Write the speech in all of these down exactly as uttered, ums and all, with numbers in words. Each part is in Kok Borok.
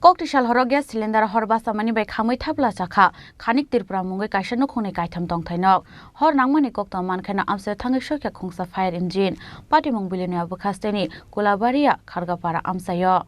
Kokti sal horo gas cylinder hor bachamani bai khamwi thapla chakha. Khanik Tripura mungwi kaisa nukhungni kaitham tongthai nok. Hor nangmani koktwma mankheno amchaio thangwi sokya khungsa fire engine. Patimung Bilonia bwkhasteni Kulabaria Khargapara amchaio.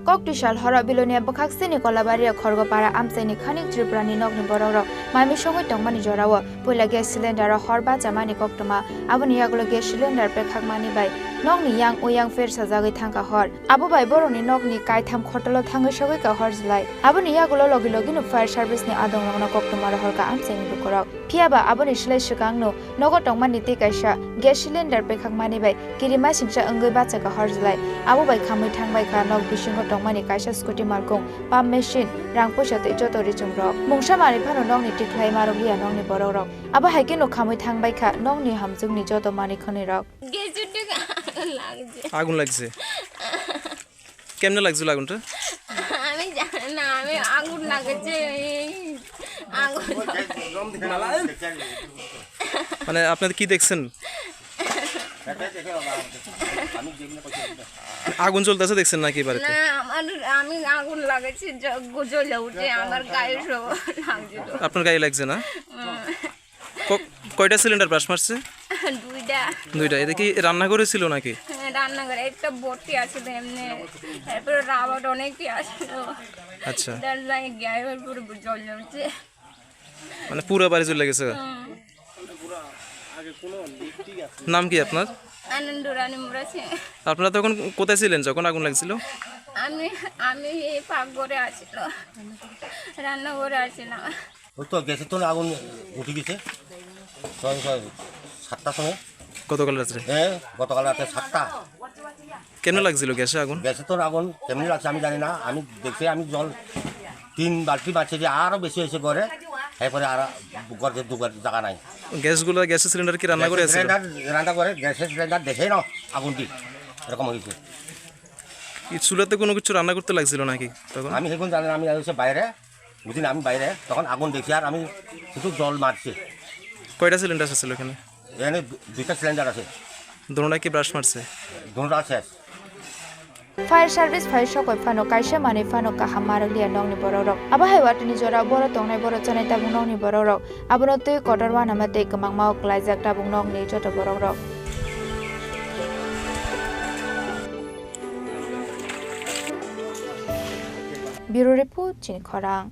Kokti sal horo Bilonia bwkhaksini Kolabaria Khorgopara amchaini Khanik Tripurani nokni borokrok mai misongwi tongmani jorao puila gas cylinder-o hor bachamani koktwma, aboni yagulo gas cylinder pekhakmani bai nokni yang uyang phersajagwi thangkha hor. Abo bai borokni nokni kaitham khotolo thangwi sogwi ka hor jlai. Aboni yagulo logi logino fire service-ni adongrokno koktwma rohorkha amchaini lukurok. Phiyaba aboni slai swkangno nogo tongmani tei kaisa gas cylinder pekhakmani bai kirimasingcha wngwi bachakha hor jlai. Abo bai khamwi thangbai kha nok bisingo tongmani kaisa scooty malkhung, pump machine, rang puisa tei joto richumrok. Mungsa manwi phano nokni tikhlai marwkliya nokni borokrok. Abo hai kheno khamwi thangbai kha nokni hamjwkni joto manwi khwnwirok. Gas cyllinder লাগছে। আগুন লাগছে। কেমনে লাগছিল আগুনটা? আমি জানি না, আমি আগুন লাগেছে, এই আগুন। মানে আপনারা কি দেখছেন? আগুন জ্বলতেছে দেখছেন নাকি বাড়িতে? না, আমার, আমি আগুন লাগাইছি, জ-, জ্বলে উঠে আমার গায়ে সব লাগছিল। আপনার গায়ে লাগছে না? হুম। ক-, কয়টা সিলিন্ডার ব্রাশ মারছে? দুইটা। দুইটা। এটা কি রান্নাঘরে ছিল নাকি? হ্যাঁ, রান্নাঘরে একটা ভর্তি আছিল এমনি, তারপরে রাবার অনেকই আছিল। আচ্ছা। দরজায় গিয়ে এবার পুরো জ্বলে উঠছে। মানে পুরো বাড়ি জ্বলে গেছে? হুম। নাম কি আপনার? আনন্দ রানী মুরাছি। আপনারা তখন কোথায় ছিলেন যখন আগুন লাগছিল? আমি, আমি এই পাকঘরে আছিলাম, রান্নাঘরে আছিলাম। ওই তো গ্যাসের তো আগুন উঠে গেছে। ছয়, ছয়, সাতটার সময়। গতকাল রাত্রে? হ্যাঁ, গতকাল রাতে সাতটা। কেমনে লাগছিল গ্যাসে আগুন? গ্যাসে তো আগুন কেমনে লাগছে আমি জানি না। আমি দেখছি, আমি জল তিন বালতি মারছি যে আরো বেশি হয়েছে ঘরে। এরপরে আর ঘরে ঢুকার জায়গা নাই। গ্যাসগুলো, গ্যাসের সিলিন্ডার কি রান্না করে গ্যাসের আছে? সিলিন্ডার রান্না করে, গ্যাসের সিলিন্ডার দেখে না আগুন দি এরকম হয়েছে। এই চুলাতে কোনো কিছু রান্না করতে লাগছিল নাকি তখন? আমি এখন জানি না, আমি হচ্ছে বাইরে। বুঝলি, আমি বাইরে, তখন আগুন দেখছি আর আমি শুধু জল মারছি। কয়টা সিলিন্ডার আছিল এখানে? এখানে দু-, দুইটা সিলিন্ডার আছে। দোনোটা কি ব্রাশ মারছে? দোনোটা শেষ। Fire service phai sokoi phano kaisa manwi phano kaham marwkliya nokni borokrok. Abo hai watini jora boro tongnai boro chanai tabuk nokni borokrok. Abono twi kotor uanama tei kwmangma o kwlaijak tabuk nokni joto borokrok. Bureau Report, Chini Khorang.